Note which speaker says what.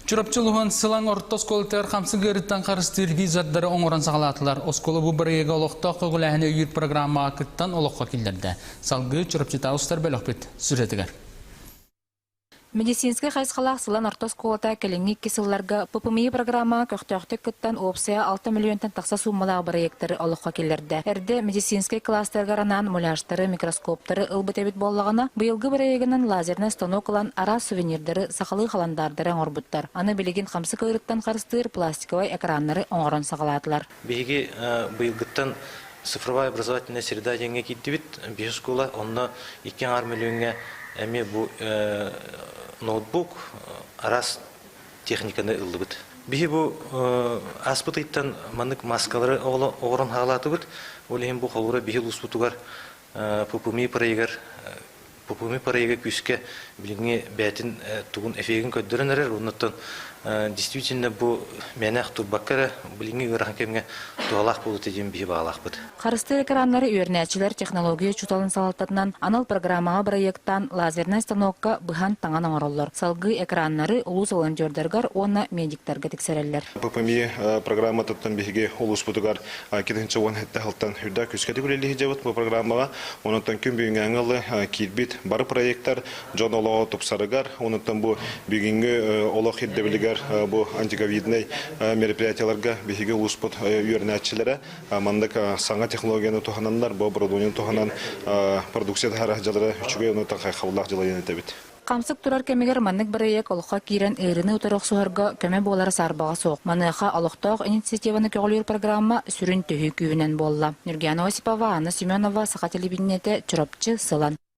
Speaker 1: Чурапчы улууһун Сылаҥ орто оскуолатыгар хамсык ыарыыттан харыстыыр визордары оҥорон саҕалаатылар. Оскуола бу бырайыага олохтоох көҕүлээһини өйүүр программаҕа кыттан олоххо киллэрдэ. Салгыы Чурапчытааҕы устар бөлөхпүт сюжетыгар.
Speaker 2: Медицинскэй хайысхалаах Сылан орто оскуолата кэлиҥҥи икки сылларга ППМИ программаҕа көхтөөхтүк кыттан уопсайа 6 миллионтан тахса сууммалаах бырайыактары олоххо киллэрдэ. Эрдэ медицинскэй кластерга анаан муляжтары, микроскоптары ылбыт эбит буоллаҕына, быйылгы бырайыагынан лазернай станок ылан араас сувенирдары, сахалыы халандаардары оҥорбуттар. Аны билигин хамсык ыарыттан харыстыыр пластиковай экраннары оҥорон саҕалаатылар.
Speaker 3: Биһиги быйылгыттан цифровая образовательная среда диэҥҥэ киирдибит. Биһи оскуола онно 2,5 миллиоҥҥа эмиэ бу ноутбук, араас техниканы ыллыбыт. Биһи бу ааспыт ыйтан маннык маскалары оҕорон хаалаатыбыт. Ол иһин бу холура биһи улууспутугар ППМИ проегар ППМИ проега күүскэ билиҥҥи бэйэтин тугун эффегин көрдөрөн эрэр. Оннуттан действительно бу мээнэх турбакка эрэ билиҥҥи ыарахан кэмҥэ туһалаах буолуо диэн биһи баҕалаахпыт.
Speaker 2: Харыстыыр экраннары үөрэнээччилэр технология учууталын салалтатынан анал программаҕа бырайыактаан лазернай станокка быһан-таҥан оҥороллор. Салгыы экраннары улуус волонтердарыгар уонна медиктарга тиксэрэллэр.
Speaker 4: ППМИ программатыттан биһиги улууспутугар 2017 сылтан үрдэ күүскэ үлэлии сылдьабыт бу программаҕа. Онон күн бүгүҥҥэ ылы киирбит бары проекттар дьон олоҕо тупсарыгар, онон бу бүгүҥҥү олох ирдэбилигэр бу антиковиднай мероприятияларга биһиги улууспут үөрэнээччилэрэ маннык саҥа технологияны туһананнар, бу оборудованиены туһанан продукция таһаарар дьалара үчүгэй онон хайхабыллаах дьыла диэн этэбит.
Speaker 2: Хамсык турар кэмигэр маннык бырайыак олоххо киирэн ыарыыны утары охсуһарга көмө буолара саарбаҕа суох. Маныаха олохтоох инициативаны көҕүлүүр программа сүрүн төһүү күүһүнэн буолла. Нюргиана Осипова, Анна Семенова, Саха телевидениетэ, Чурапчы, Сылан.